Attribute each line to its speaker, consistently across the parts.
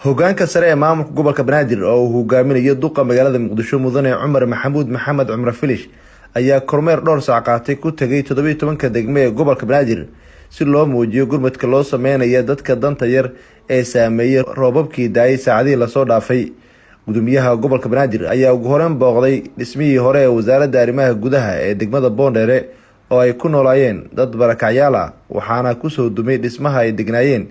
Speaker 1: Hogaanka sare ee maamulka gobolka Banaadir oo uu hogaaminayo duqa magaalada Muqdisho, Mudane Cumar Maxamuud Maxamed Cumar Filish, ayaa kormeer dhowr saac qaatay ku tegay 17-ka degmo ee gobolka Banaadir si loo muujiyo gurmadka loo sameynaya dadka danta yar ee saameeyey roobabkii daayay saacadihii lasoo dhaafay. Gudoomiyaha gobolka Banaadir ayaa ugu horeyn booqday dhismihii hore ee Wasaaradda Arrimaha Gudaha ee degmada Boondheere oo ay ku noolaayeen dad barakacyaal ah, waxaana kusoo dumay dhismaha ay degnaayeen,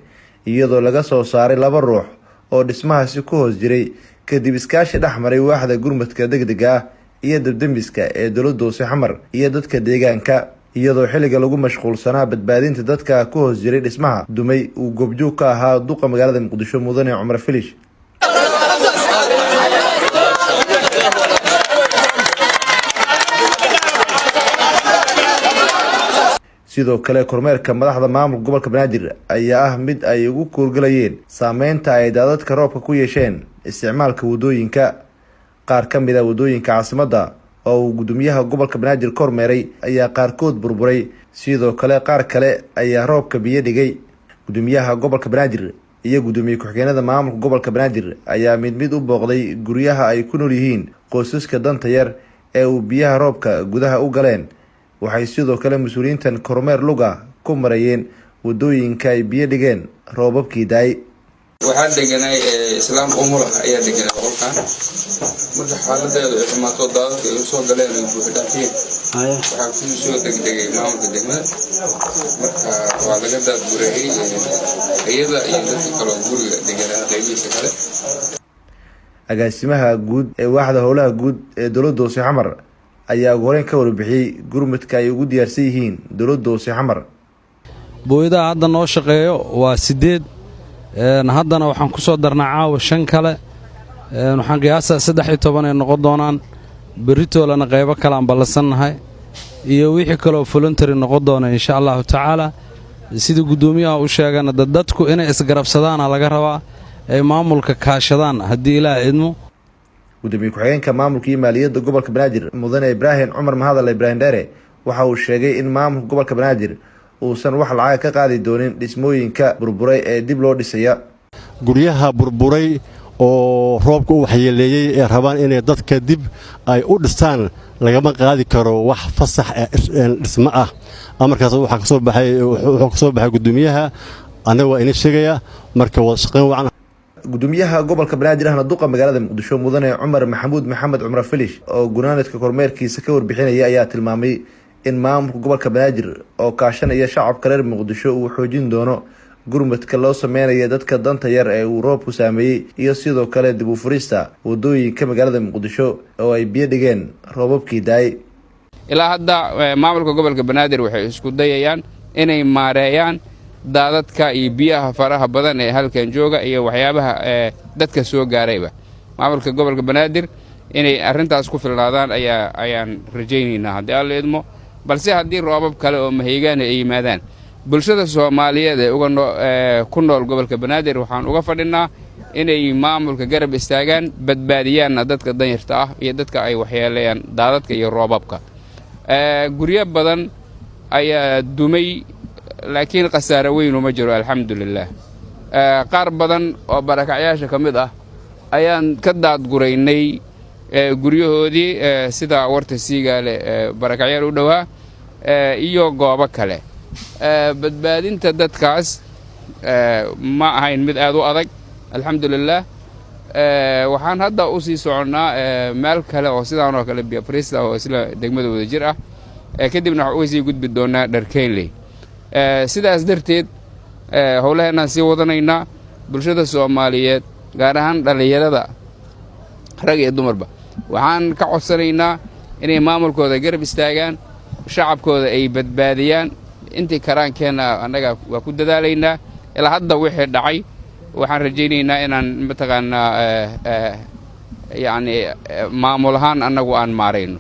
Speaker 1: iyadoo laga soo saaray laba ruux oo dhismahaasi ku hoos jiray kadib iskaashi dhex maray waaxda gurmadka degdega ah iyo dabdemiska ee dowladda hoose Xamar iyo dadka deegaanka, iyadoo xilliga lagu mashquulsanaa badbaadinta dadka ku hoos jiray dhismaha dumay uu goobjoog ka ahaa duqa magaalada Muqdisho, Mudane Cumar Filish. Sidoo kale, kormeerka madaxda maamulka gobolka Banaadir ayaa ah mid ay ugu kuurgalayeen saameynta ay daadadka roobka ku yeesheen isticmaalka wadooyinka. Qaar ka mid ah wadooyinka caasimadda oo uu gudoomiyaha gobolka Banaadir kormeeray ayaa qaarkood burburay, sidoo kale qaar kale ayaa roobka biyo dhigay. Gudoomiyaha gobolka Banaadir iyo gudoomiye ku-xigeenada maamulka gobolka Banaadir ayaa mid mid u booqday guryaha ay ku nool yihiin qoysaska danta yar ee uu biyaha roobka gudaha u galeen. Waxay sidoo kale mas-uuliyiintan kormeer luga ku marayeen wadooyinka ay biyo dhigeen roobabkii daay.
Speaker 2: Waxaa deganay islaam umulah ayaa deganay qolkan. Marka xaaladeedu ay xumaato, daadadka ay usoo galeen, ay buuxdhaafiyeen, waxaa ku soo degdegay maamulka degmada. Marka waa laga daadgureeyey iyada iyo dadka kaloo guriga deganaa qaybihiisa kale.
Speaker 1: Agaasimaha guud ee waaxda howlaha guud ee dowladda hoose Xamar ayaa ugu horeyn ka warbixiyey gurmadka ay ugu diyaarsan yihiin dowladda hoose Xamar.
Speaker 3: Booyadaha hadda noo shaqeeyo waa 8. Haddana waxaan ku soo darnaa caawa shan kale. Waxaan qiyaasaa 13 ay noqon doonaan. Beritoolana qaybo kale aan ballansannahay iyo wixii kaleoo voluntary noqon doona, insha Allahu tacaala. Sidii guddoomiyaha u sheegana, dadku inay isgarabsadaana laga rabaa, ay maamulka kaashadaan, haddii Ilaah idmo.
Speaker 1: Gudoomiye ku-xigeenka maamulka iyo maaliyadda gobolka Banaadir, Mudane Ibraahim Cumar Mahadal Ibraahim Dheere, waxa uu sheegay in maamulka gobolka Banaadir uusan wax lacaga ka qaadi doonin dhismooyinka burburay ee dib loo dhisaya.
Speaker 4: Guryaha burburay oo roobka u waxyeeleeyey ee rabaan inay dadka dib ay u dhistaan, lagama qaadi karo wax fasax dhismo ah. Amarkaas waxaa kasoo baxay, wuxuu ka soo baxay guddoomiyaha. Annaga waa inii sheegaya. Marka wada shaqayn wacan.
Speaker 1: Gudoomiyaha gobolka Banaadir ahna duqa magaalada Muqdisho, Mudane Cumar Maxamuud Maxamed Cumar Filish, oo gunaanadka kormeerkiisa ka warbixinaya ayaa tilmaamay in maamulka gobolka Banaadir oo kaashanaya shacabka reer Muqdisho uu xoojin doono gurmadka loo sameynaya dadka danta yar ee uu roobku saameeyey iyo sidoo kale dib u furista wadooyinka magaalada Muqdisho oo ay biyo dhigeen roobabkii daay.
Speaker 2: Ilaa hadda maamulka gobolka Banaadir waxay isku dayayaan inay maareeyaan daadadka iyo biyaha faraha badan ee halkan jooga iyo waxyaabaha dadka soo gaarayba. Maamulka gobolka Banaadir inay arrintaas ku filnaadaan ayaan rajaynaynaa, haddii Alla idmo. Balse haddii roobab kale oo mahiigaana ay yimaadaan, bulshada Soomaaliyeed ee uga ku nool gobolka Banaadir waxaan uga fadhinnaa inay maamulka garab istaagaan, badbaadiyaanna dadka danyarta ah iyo dadka ay waxyeeleeyaan daadadka iyo roobabka. Guryo badan ayaa dumay, laakiin khasaare weynu ma jiro, alxamdulilaah. Qaar badan oo barakacyaasha ka mid ah ayaan ka daadguraynay guryahoodii, sida Warta Siigaale, barakacyaal u dhowaa iyo goobo kale. Badbaadinta dadkaas ma ahayn mid aad u adag, alxamdulilaah. Waxaan hadda u sii soconnaa meel kale oo sidaan oo kale biyofrista oo isla degmada Wadajir ah. Kadibna waxaan uga sii gudbi doonnaa Dharkeynley. Sidaas darteed howlaheennaan sii wadanaynaa. Bulshada Soomaaliyeed, gaar ahaan dhallinyarada, rag iyo dumarba, waxaan ka codsanaynaa inay maamulkooda garab istaagaan, shacabkooda ay badbaadiyaan. Intii karaankeenna annaga waa ku dadaalaynaa. Ilaa hadda wixii dhacay waxaan rajaynaynaa inaan mataqaanaa yacni maamul ahaan annagu aan maarayno.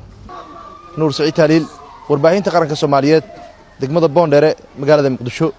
Speaker 1: Nuur Saciid Taaliil, Warbaahinta Qaranka Soomaaliyeed, degmada Boondheere, magaalada Muqdisho.